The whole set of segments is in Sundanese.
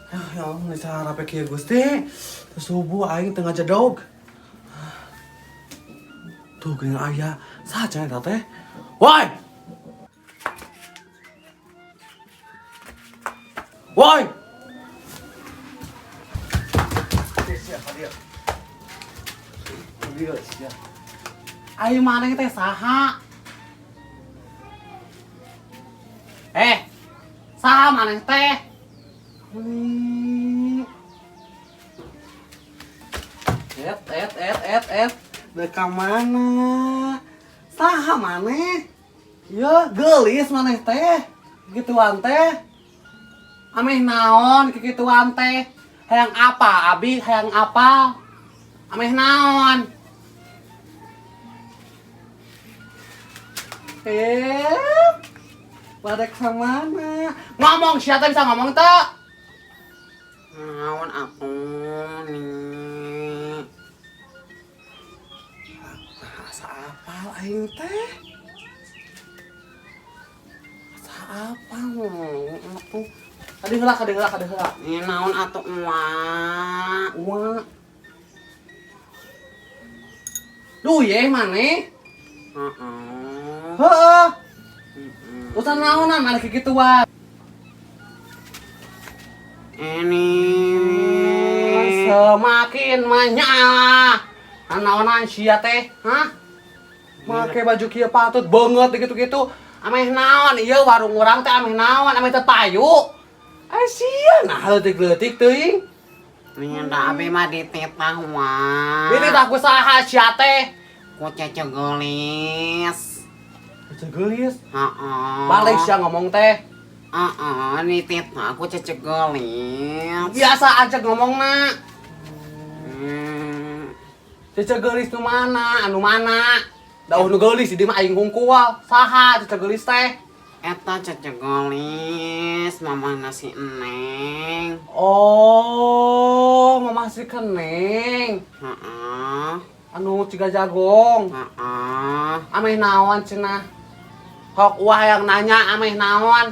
Ya Allah, ini sarape kieu Gusti. Subuh aing tengah jedog. Tuh geuning aya. Saha cenah eta teh? Woi! Woi! Aing maneh teh saha? Eh, saha maneh teh? Et, et, et, et, et. Deka mana? Saha maneh? Ya, geulis maneh teh. Gituan teh. Ameh naon kikituan teh? Hayang apa, abi? Hayang apa? Ameh naon? Eh, pada ke mana? Ngomong siapa bisa ngomong tak? Naon aku nih? Asa apal aing teh? Asa apal ngomong tuh? Kade heula, kade heula, kade heula. Ini naon atuh uak? Uak. Duh ye maneh? Heeh. Heeh. Urusan naonan maneh kikituan? Ini semakin menyala. Naonan sia teh, hah? Make baju kieu patut banget gitu-gitu. Ameh naon ieu warung urang teh ameh naon, ameh teu payu. Eh sia nah leutik-leutik teuing. Nih da abi mah dititah wa. Dititah ku saha sia teh? Ku cece geulis. Cece geulis? Heeh. Balik sia ngomong teh. Heeh, dititah ku cece geulis. Biasa aja ngomongna. Cece geulis nu mana? Anu mana? Dauh nu geulis di mah aing hungkul. Saha cece geulis teh? Eta cece geulis, mamahna si Neng. Oh, mamah si Keneng. Heeh. Anu ciga jagong. Heeh. Ameh naon cenah? Hok wah yang nanya ameh naon?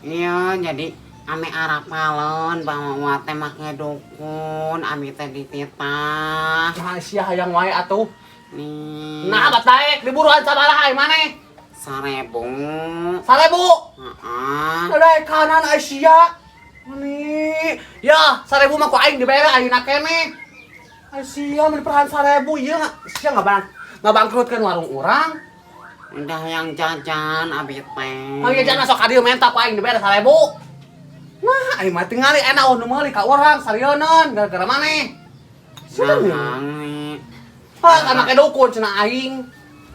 Iya, jadi ameh arapaleun bahwa uwa teh make dukun, abi teh dititah. Nah, sia hayang wae atuh. Nih. Nah, bat daek diburuan sabaraha ai maneh? 1000. 1000? Heeh. Daek kanan ai sia. Meni. Ya, 1000 mah ku aing dibere ayeuna keneh. Ai sia mun diperahan 1000 ieu sia ngabangkrutkeun warung urang. Udah yang jajan abi teh. Mang jajan masuk ka dieu menta ku aing dibere 1000. Nah, aing mah tingali enak nu meuli ka urang sarieun gara-gara maneh. Sia nih. Hah, anake dukun cenah aing.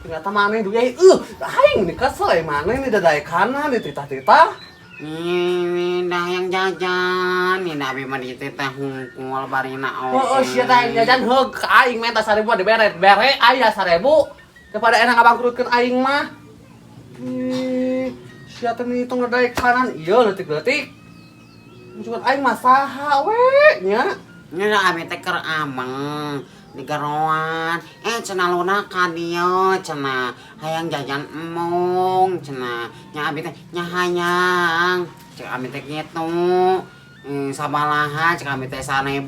Ternyata maneh duit aing nih kesel ai maneh nih dadaek kanan dititah-titah. Nih, dah yang jajan, nih dah abi mah dititah hungkul barina oge. Heeh, sia teh jajan heug ka aing menta 1000 dibere, bere aya 1000. Daripada enak ngabangkrutkeun aing mah. Ih, sia teh ngitung dadaek kanan ieu leutik-leutik. Cuman aing mah saha we nya. Nya dah abi teh keur ameng di geroan. Cenah luna ka dieu cenah hayang jajan emong cenah. Nya abi teh nya hayang. Cek abi teh kitu. Sabalaha cek abi teh 1000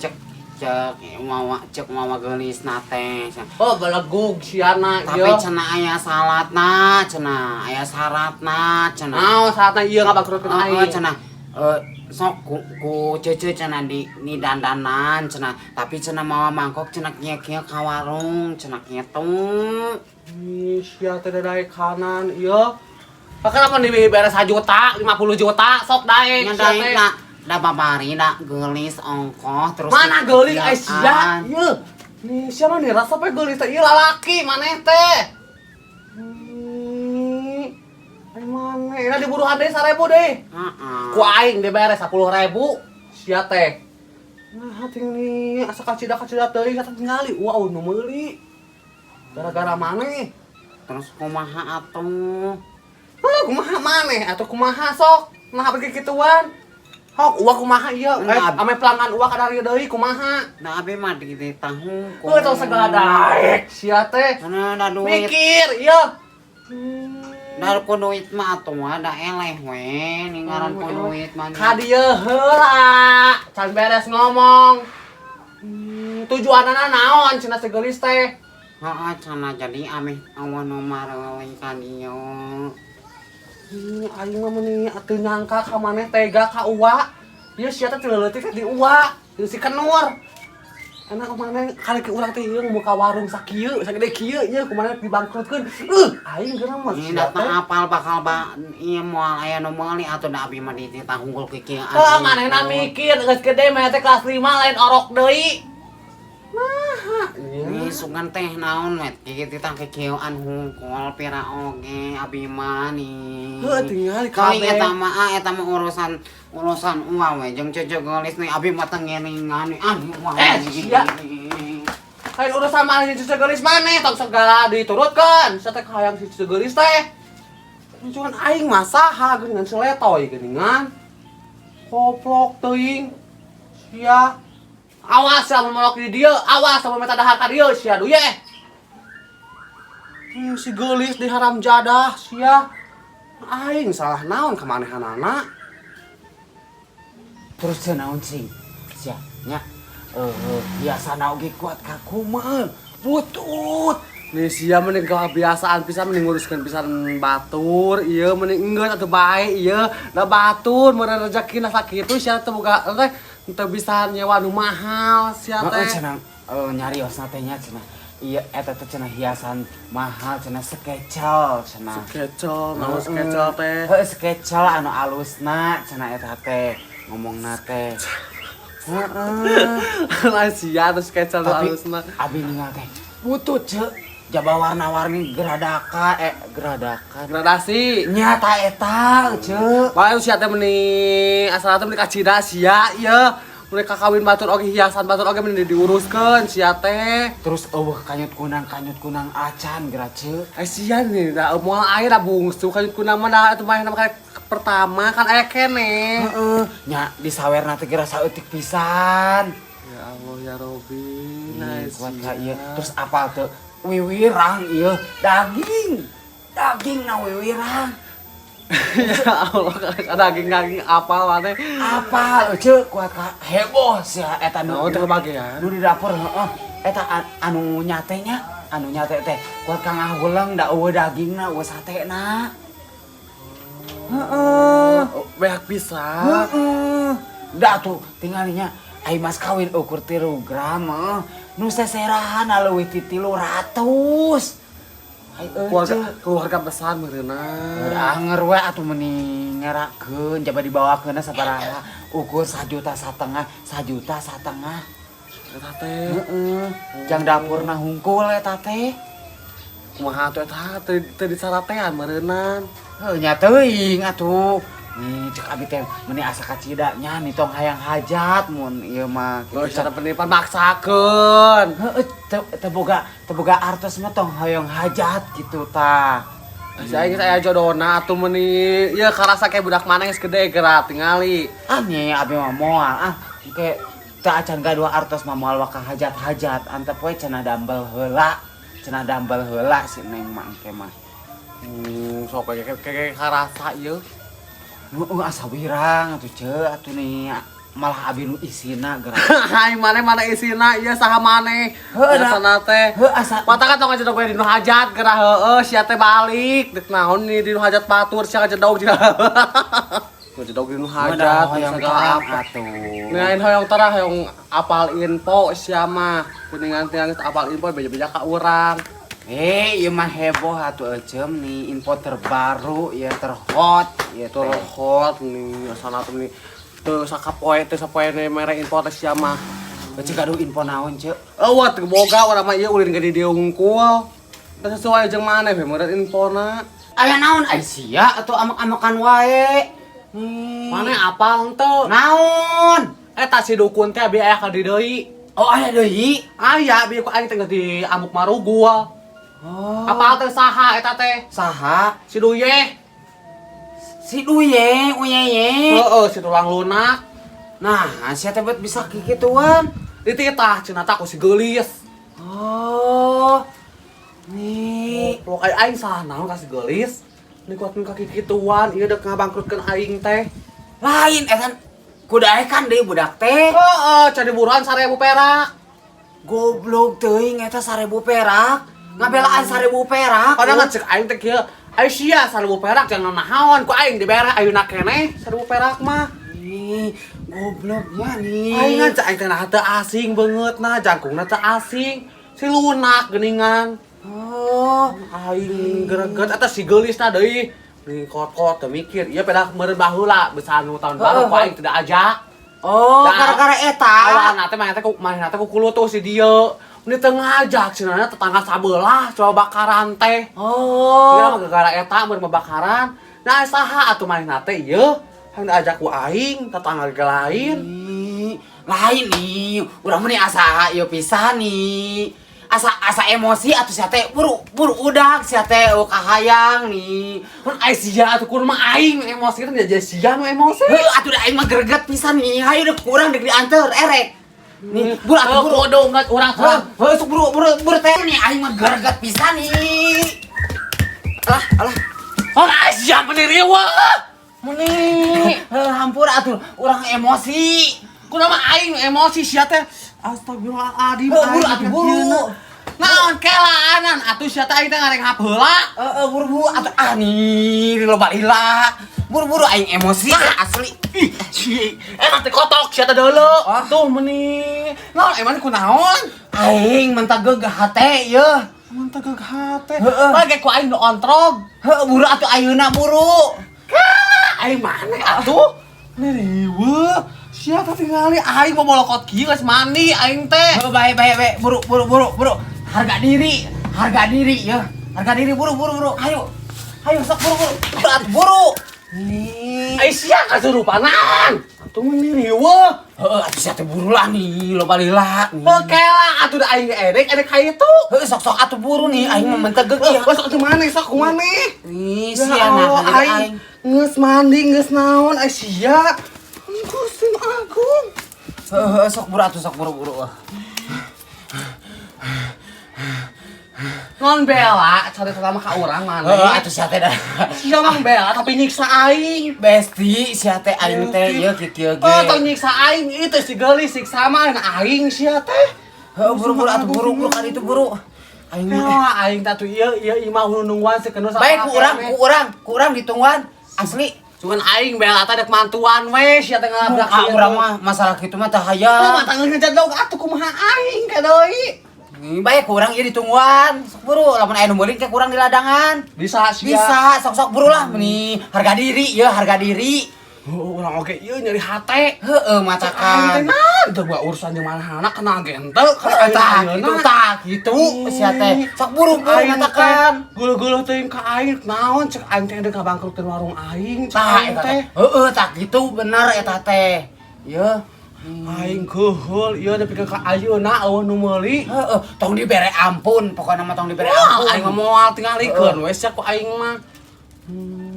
cek cek mawa cek mawa geulisna teh. Oh, belegug siana ieu. Tapi cenah aya salatna, cenah aya syaratna, cenah. Naon syaratna ieu ngabangkrutkeun aing? Cenah sok ku cece cenah di ni dandanan cenah, tapi cenah mawa mangkok cenah kieu-kieu ka warung cenah kitu. Ih, sia teh daek kanan ieu. Kenapa dibere 1 juta, 50 juta sok daek nya sia teh. Daek na da babari da geulis ongkoh terus mana geulis ai sia ieu. Nih sia mah nih rasa pe geulis teh ieu lalaki maneh teh. Ai maneh, nah diburuhan deui 1000 deui. Heeh. Ku aing dibere 10.000 sia teh. Nah, ting nih asa kacida-kacida teuing asa tingali wow nu meuli. Gara-gara maneh. Terus kumaha atuh? Heuh, kumaha maneh atuh kumaha sok? Nah pergi kituan. Hok uang kumaha ieu? Ame pelanggan uang kada ieu deui kumaha? Nah abi mah dititah hungkul. Heuh, tong segala daek sia teh. Mana da duit. Mikir ieu. Da ku duit mah atuh mah da eleh we ningaran ku duit mah. Ka dieu heula, can beres ngomong. Tujuanana naon cenah si geulis teh? Heeh, cenah jadi ameh euweuh nu mareuli ka dieu. Aing mah meuni teu nyangka ka maneh tega ka Uwa. Ieu sia teh teu leutik teh di Uwa, di si Kenur. Enak maneh kali ke urang teh ieu muka warung sakieu, sagede kieu ieu kumaha dibangkrutkeun. Aing geuna mah Ini sia datang teh. Apal bakal ba ieu moal aya nu meuli atuh da abi mah dititah unggul kikieu. Heuh, manehna mikir geus gede maneh teh kelas 5 lain orok deui. Nah, Ini sugan teh naon wet kieu titah kikieuan hungkul pira oge abi mah nih. Heuh, tinggal Kali kabeh. eta mah ah, eta mah urusan urusan uang we jeung cece geulis nih abi mah teu ngiringan nih ah uang. Eh, sia. Lain urusan maneh si cucu geulis maneh tong segala diturutkeun. Sia teh hayang si cucu geulis teh. Cuman aing mah saha geuningan seletoy geuningan. Koplok teuing. Sia. Awas ya mun molok di dieu, awas lamun minta dahar ka dieu sia duye. Si geulis di haram jadah sia. Aing salah naon ka manehanana? Terus teu naon sing? Sia nya biasana oge kuat ka kumaha? Butut. Nih sia mending kebiasaan pisan mending nguruskeun pisan batur, ieu mending enggeus atuh bae ieu. Da batur meureun rezekina sakitu sia teh boga teh teu bisa nyewa nu mahal sia Heeh, teh. Cenah nyariosna teh nya cenah. Iya, eta teh cenah hiasan mahal cenah skecel cenah. Skecel, naon skecel teh? Heeh, skecel anu alusna cenah eta teh ngomongna teh. Heeh. Lah sia tuh skecel nu Tapi alusna. Abi ningal teh butut ce. Jaba warna-warni geradaka geradakan. Gradasi. Nyata eta ce. Bae sia teh meni asal teh meni kacida sia ieu. Mereka kawin batur oge hiasan batur oge meni diuruskeun sia teh. Terus euweuh kanyut kunang acan geura ce. Eh sia nih, da moal aya da bungsu kanyut kunang mah da atuh mah kali pertama kan aya keneh. Heeh, nya disawerna teh geura saeutik pisan. Ya Allah ya Robi, Nih, nice. kuat ka ieu. Terus apal teu wiwirang ieu daging. Daging na wiwirang. Ya Allah, daging-daging apal maneh. Apal euceu kuat ka heboh sia eta nu Oh, teu kebagian. nu di dapur heeh. Eta anu nyate nya, anu nyate teh kuat ka ngahuleng da euweuh dagingna, euweuh satena. Heeh. Oh, beak bisa. Heeh. Da tuh tingalinya ai mas kawin ukur 3 gram heeh. Nu seserahan leuwih ti 300. Ai Keluarga euceu. Keluarga besar meureunna. Udah anger we atuh meni ngerakeun jaba dibawakeun sabaraha ukur 1,5 juta, 1,5 juta. Eta teh. Heeh. Jang dapurna hungkul eta teh. Kumaha atuh eta teu teu disaratean meureunnan. Heuh nya teuing atuh. Nih cek abi teh meni asa kacida nya nih tong hayang hajat mun ieu mah. Lo cara penipan maksakeun. Heeh, teu boga artos mah tong hayang hajat gitu tah. Si aing geus aya jodona atuh meni ieu karasa kayak budak maneh geus gede geura tingali. Ah nih abi mah moal ah engke teu acan gaduh artos mah moal waka hajat-hajat antep we cenah dambel heula. Cenah dambel heula si Neng mah engke mah. Sok kayak karasa ieu. Heeh, asa wirang atuh ce atuh nih malah abi nu isina geura. Hai maneh mana isina ieu saha maneh? Heuh, da. Biasana teh. Heuh asa Mata kan tong ngajedog we di nu hajat geura heueuh sia teh balik. Dek naon nih di nu hajat batur sia ngajedog sia. Ngajedog di nu hajat hoyong segala terang apa. Atuh. Ngain hoyong terang hoyong apal info sia mah. Kuningan tiang apal info beja-beja ka urang. Eh, ieu mah heboh atuh ecem nih info terbaru ya terhot ya teh. Terhot nih asana tuh nih. Teu sakapoe teu sapoe mere info teh sia mah. Ece gaduh info naon ce? Eueuh teu boga urang mah ieu ulin ge di dieu hungkul. Teu sesuai jeung maneh we meureun infona. Aya naon ai sia atuh amek-amekan wae. Nih. Maneh apal henteu? Naon? Eta si dukun teh abi aya ka di deui. Oh aya deui. Aya bi ku aing teh geus di amuk marugul. Oh. Apal teh saha eta teh? Saha? Si Duye. Si Duye, uyeye. Heeh, si tulang lunak. Nah, sia teh bet bisa kikituan. Dititah cenah tah ku si geulis. Oh. Nih. Goblok ai aing salah naon ka si geulis? Nikuatkeun kaki kituan, ieu dek ngabangkrutkeun aing teh. Lain eta kudaekan deui budak teh. Heeh, cari buruan 1000 perak. Goblok teuing eta 1000 perak. Ngabelaan 1000 perak. Padahal cek aing teh kieu, ai sia 1000 perak jangan naon ku aing dibere ayeuna keneh 1000 perak mah. Ih, gobloknya nih. Aing ngan cek aing teh nah teu asing beungeutna, jangkungna teu asing. Si lunak geuningan. Oh, Aing greget eta si geulisna deui. Nih kot-kot teu mikir, ieu pedah meureun baheula besan nu tahun baru ku aing teu diajak. Oh, Nah, gara-gara eta. Awalna teh maneh teh ku manehna teh ku kulutuh si dieu. Ini teu ngajak cenah tetangga sabelah coba bakaran teh. Oh. Kira mah gara-gara eta meureun bakaran. Nah saha atuh manehna teh ieu? Hayang diajak ku aing tetangga ge lain. Ih, lain nih, urang mah nih asa ieu pisan nih. Asa asa emosi atuh sia teh buru buru udak sia teh oh, kahayang nih. Mun ai sia atuh kudu mah aing nu emosi teh jadi sia nu emosi. Heuh atuh da aing mah greget pisan nih. Hayu deh kurang dek dianter erek. Nih, buru atuh buru. Kudu nggak urang Heuh, heuh sok buru buru buru teh nih aing mah greget pisan nih. Alah, alah. Oh, ai sia meni riweuh. Meni. Heuh, hampura atuh urang emosi. Kudu mah aing nu emosi sia teh. Astagfirullahaladzim. Heuh, buru aing atuh buru. Naon kelaanan atuh sia teh aing teh ngareng heula. Heeh, buru-buru atuh ah nih loba lila. Buru-buru aing emosi asli. Ih, ci, enak teh kotok sia teh deuleu. Ah. Tuh meni. Naon emang kunaon? Aing mentah geug hate yeuh. Mun teu geug hate. Heeh. Lagi ku aing nu ontrog. Heuh, buru atuh ayeuna buru. Aing maneh atuh? Meni riweuh. Sia teh tingali aing mau molokot kieu geus mandi aing teh. Heuh, bae bae bae buru buru buru buru. Harga diri yeuh. Harga diri buru buru buru. Ayo. Ayo sok buru buru. Buru atuh buru. Nih. Ai sia kasurupan naon? Atuh meni riweuh. Heuh, atuh sia teh buru lah nih, loba lila. nih. Heuh kela atuh da aing edek edek ka itu. Heuh, sok-sok atuh buru nih, aing mah mentah geug Heuh, ieu. sok atuh maneh sok kumaneh. Nih, Ya sia nah Allah, jadi aing aing. geus mandi geus naon ai sia. Gusti Agung. Heuh, heuh, sok buru atuh sok buru buru. Non bela cari pertama ka urang maneh. Heuh, atuh sia teh dah. Sia mah bela tapi nyiksa aing. Besti sia teh aing teh ieu kieu ge. Oh, tong nyiksa aing itu si geulis siksa mah aing sia teh. Heuh, buru-buru atuh buru buru kali itu buru. Aing mah. Wah, aing teh atuh ieu ieu imah nu nungguan sekeun Baik ku urang ditungguan asli. Cuman aing bela teh dek mantuan we sia teh ngalabrak Ah, urang mah masalah kitu mah teh Lu hayang. mah tangan ngejadlog atuh kumaha aing ka deui. Nih, baik ku urang ieu ditungguan. Sok buru lamun aya nu meuli ke kurang di ladangan. Bisa sia. Bisa, sok-sok buru lah meni harga diri ya, harga diri. Oh, urang oge ieu nyeri hate. Heeh, Aing teh matakan. naon teu buat urusan jeung manehna kena gente Heeh, tah kitu tah kitu sia teh. Sok buru buru matakan. Guluh-guluh teuing ka aing naon cek aing teh deuk ngabangkrutkeun warung aing cek Tah aing eta teh. teh. Heeh, tah kitu bener eta teh. Yeuh. Aing keuheul ieu nepi ka ayeuna eueuh nu meuli. Heeh, tong dibere ampun, pokokna mah tong dibere Wah, ampun. aing mah moal tingalikeun we sia ku aing mah.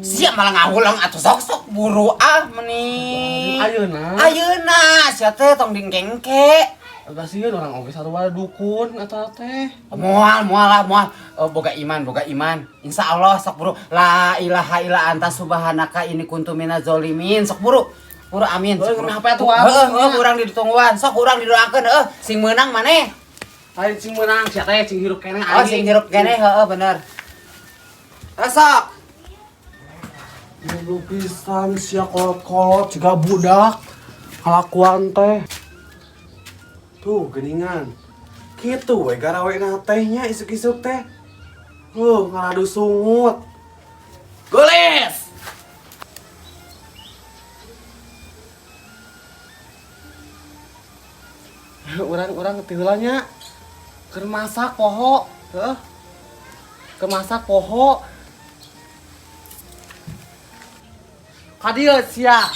Sia malah ngahuleng atuh sok-sok buru ah meni. Ayeuna. Ayeuna sia teh tong dingkengke. Pasieun urang oge sarua dukun eta teh. Moal moal lah moal. Oh, boga iman, boga iman. Insya Allah sok buru. La ilaha illa anta subhanaka inni kuntu minaz zolimin. Sok buru. Buru amin. Heuh, Sok buru. HP atuh, Heuh, heuh, urang ditungguan. Sok urang didoakeun heuh, sing meunang maneh. Lain sing meunang sia teh sing hirup keneh Oh, sing hirup keneh heuh bener. Eh, sok. Goblok pisan sia kolot-kolot jiga budak kalakuan teh. Tuh geuningan. Kitu we garawena teh nya isuk-isuk teh. Ngaradu sungut. Geulis. Urang-urang teu heula nya. Keur masak poho, heuh. Keur masak poho. Ka dieu sia.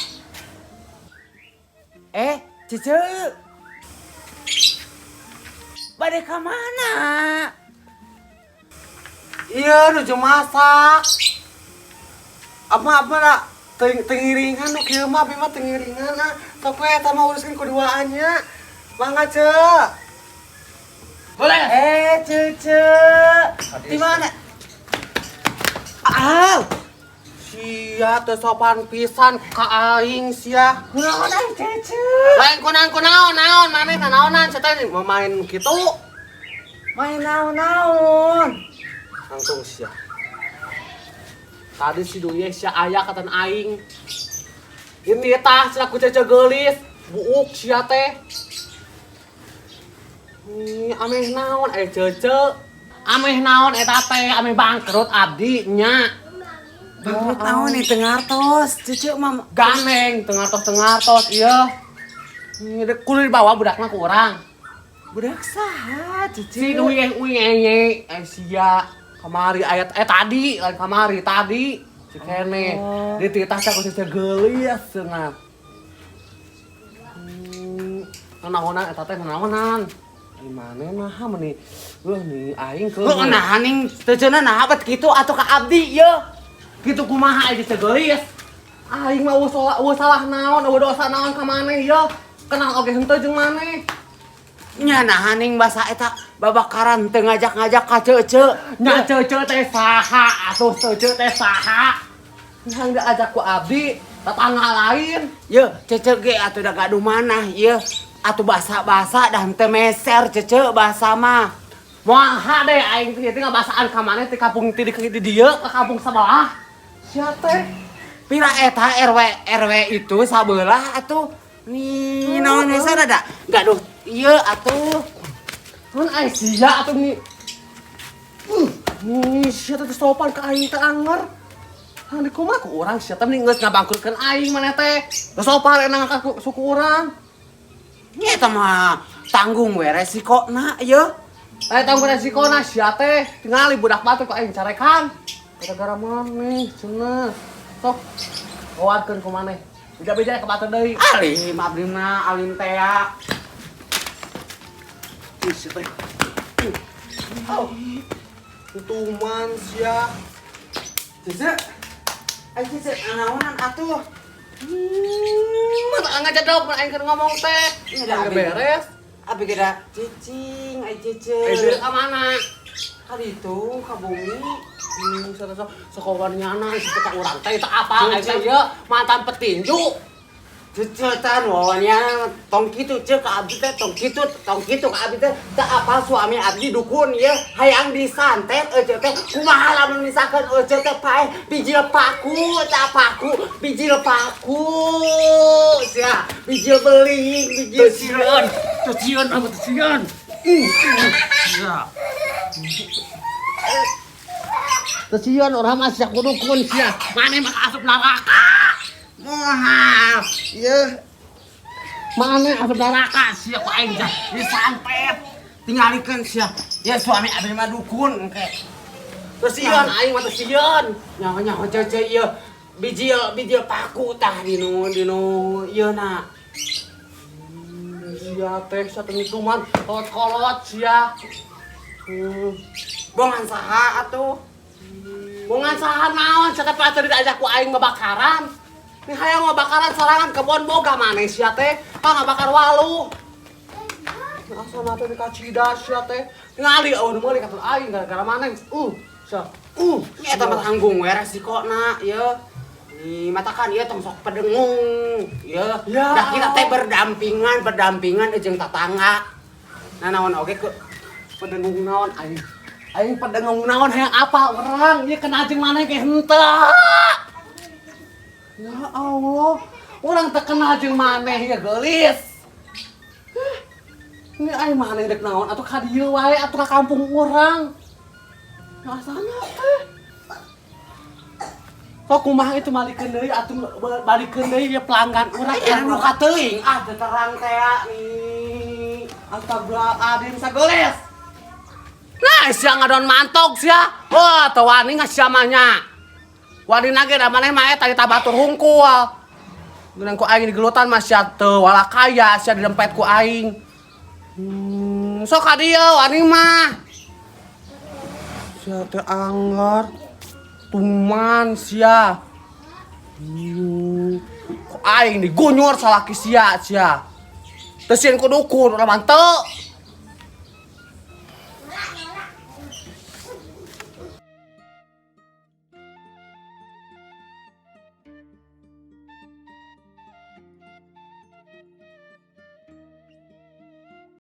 Eh, Cece. Bade ka mana? Iya, nuju masak. Apa-apa lah, tengiringan nu kieu mah, abi mah tengiringan ah. Sok we eta mah uruskeun kuduaannya. Mangga, Ceu. Boleh. Eh, Cece. Di mana? Ah. Sia teu sopan pisan ka aing sia. Kunaon ai Cece? Lain kunaon kunaon naon maneh naonan sia teh mau main kitu. Main naon-naon. Langsung sia. Tadi si Duye sia aya katan aing. Ini tah sia ku Cece geulis, buuk sia teh. Ih, ameh naon eh Cece? Ameh naon eta teh, ameh bangkrut abdi nya. Bangkrut naon nih teu ngartos. Cece mah Ganeng, teu ngartos teu ngartos ieu. Ih, dek kudu dibawa budakna ku urang. Budak saha Cece? Si Duye uye eh sia kamari ayat eh tadi lain kamari tadi si kene Oh. dititah teh ku Cece geulis cenah. Naonan eta teh naonan. Di mana naha meuni eueuh nih aing ke. Heuh nah ning Cece naha bet kitu atuh ka abdi ye. Kitu kumaha aja Cece geulis. Aing mah eueuh salah eueuh salah naon, eueuh dosa naon ka maneh ye. Kenal oge henteu jeung maneh. Nya naha ning basa eta babakaran teu ngajak-ngajak ka Cece. Nya Cece teh saha atuh Cece teh saha? Yang diajak ku abdi tetangga lain. Ye, Cece ge atuh da gaduh manah ye. Atuh basa-basa dah henteu meser Cece basa mah. Moal hade aing teh teh ngabasaan ka maneh ti kampung ti di dieu ke kampung sebelah. Sia teh. Pira eta RW RW itu sabelah atuh. Nih naon meser ada? Gaduh ieu atuh. Mun aing sia atuh nih. Nih sia teh sopan ka aing teh anger. Hang di kumaha ku urang sia teh mending geus ngabangkrutkeun aing maneh teh. Teu sopan enang ka suku urang. Nya eta mah tanggung we resikona ye. Eh tanggung resikona sia teh. Tingali budak batur ku aing carekan. Gara-gara maneh cenah. Sok keluarkeun ku maneh. Beja-beja ka batur deui. Alim abdi mah alim tea. Ih, sia teh. Oh. Tuman sia. Cece. Ai Cece naonan atuh? Mata ngajedog mun aing keur ngomong teh. Ini Nggak da beres. Abi ge da cicing ai Cece. Eh deui ka mana? Ka ditu ka bumi. Sok sok sokowannyana isi ka urang teh teu apa aing teh ieu mantan petinju. Cece tan wawannya tong kitu ce ka abdi teh tong kitu ka abdi teh teu apal suami abdi dukun ye hayang disantet ece teh kumaha lamun misalkan ece teh paeh bijil paku tah paku bijil paku sia bijil beling bijil Teu sieun, teu sieun apa teu sieun. Sia. Teu sieun urang mah sia ku dukun sia. Maneh mah asup neraka. Moal ye. Maneh asup neraka sia ku aing teh disantet. Tingalikeun sia ya suami abdi mah dukun engke. Teu sieun aing mah teu sieun. Nyaho nyaho cece ieu bijil bijil paku tah dinu dinu ieu na. Sia teh satu tuman kolot-kolot sia. Bongan saha atuh? Bongan saha naon sia teh pacar diajak ku aing babakaran. Nih hayang ngabakaran sorangan kebon boga maneh sia teh, pa ngabakar walu. Nah, asana teh dikacida sia teh. Tingali eueuh nu meuli katur aing gara-gara maneh. Sia. Nya eta mah tanggung we resikona ieu. Ih, matakan ieu tong sok pedengung ieu. Ya. Da kita teh berdampingan, berdampingan jeung tatangga. Nah naon oge ke Pedengung naon aing. Aing pedengung naon hayang apa urang ieu kena jeung maneh ge henteu. Ya Allah, urang teu kenal jeung maneh ya geulis. Ini aing maneh dek naon atuh ka dieu wae atuh ka kampung urang. Ya asana teh. Sok kumaha itu malikeun deui atuh balikeun deui ya pelanggan urang. Aya nu kateuing ah teu terang teh nih. Astagfirullahaladzim sageulis. Nah, sia ngadon mantog sia. Wah, teu wani sia mah nya. Wani ge da maneh mah eta kita batur hungkul. Geunang ku aing digelutan mah sia teu walakaya sia didempet ku aing. Sok ka dieu wani mah. Sia teh anggar. Tuman sia. Ku aing digunyur salaki sia sia. Teu sieun ku dukun urang mah teu.